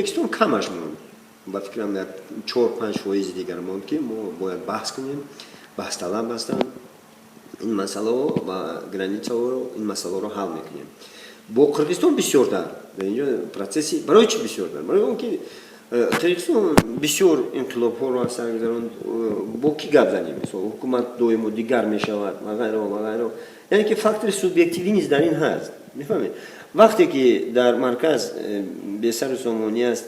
Ӯзбекистон камаш монд, ба фикрам, як 4-5 фоизи дигар монд, ки мо бояд баҳс кунем. Баҳсталаб ҳастанд ин масъалаҳо ва границаҳоро, ин масъалаҳоро ҳал мекунем. Бо Қирғизистон бисёртар дар инҷо процесси. Барои чӣ бисёртар? Барои он ки Қирғизистон бисёр инқилобҳоро аз сар гузаронд. Бо кӣ гап занем? Мисол, ҳукумат доимо дигар мешавад ва ғайро ва ғайро. Яъне ки фактори субъективӣ низ дар ин ҳаст, мефаҳмед? Вақте ки дар марказ бесару сомонӣ аст,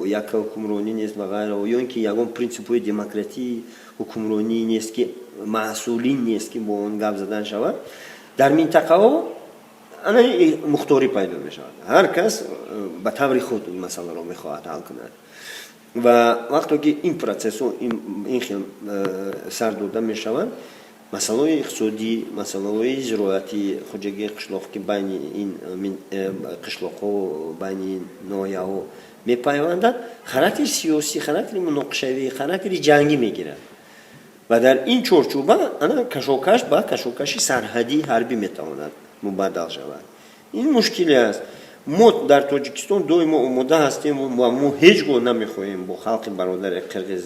якка ҳукмронӣ нест ва ғайро, ё ин ки ягон принсипҳои демократии ҳукмронӣ нест, ки масъулин нест, ки бо он гап задан шавад, дар минтақаҳо ана мухторӣ пайдо мешавад. Ҳар кас ба таври худ ин масъаларо мехоҳад ҳал кунад. Ва вақте ки ин процессҳо ин хел сар дода мешаванд, масъалаҳои иқтисодӣ, масъалаҳои зироатӣ, хоҷагии қишлоқ, ки байни ин қишлоқҳо, байни ин ноҳияҳо мепайвандад, характери сиёсӣ, характери муноқишавӣ, характери ҷангӣ мегирад. Ва дар ин чорчӯба ана кашокаш ба кашокаши сарҳадии ҳарбӣ метавонад мубаддал шавад. Ин мушкиле аст. Мо дар Тоҷикистон доимо омода ҳастем ва мо ҳеҷ гоҳ намехоҳем бо халқи бародари қирғиз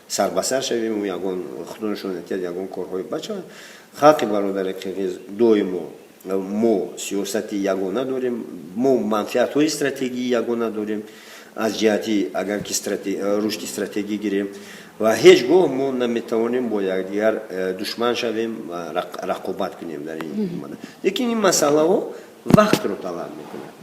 сарбасар шавем, ягон, худо нишон надиҳад, ягон корҳои бад шавад. Халқи бародари қирғиз доимо мо сиёсати ягона дорем, мо манфиатҳои стратегии ягона дорем, аз ҷиҳати агар ки рушди стратегӣ гирем, ва ҳеҷ гоҳ мо наметавонем бо якдигар душман шавем ва рақобат кунем дар ин. Лекин ин масъалаҳо вақтро талаб мекунад.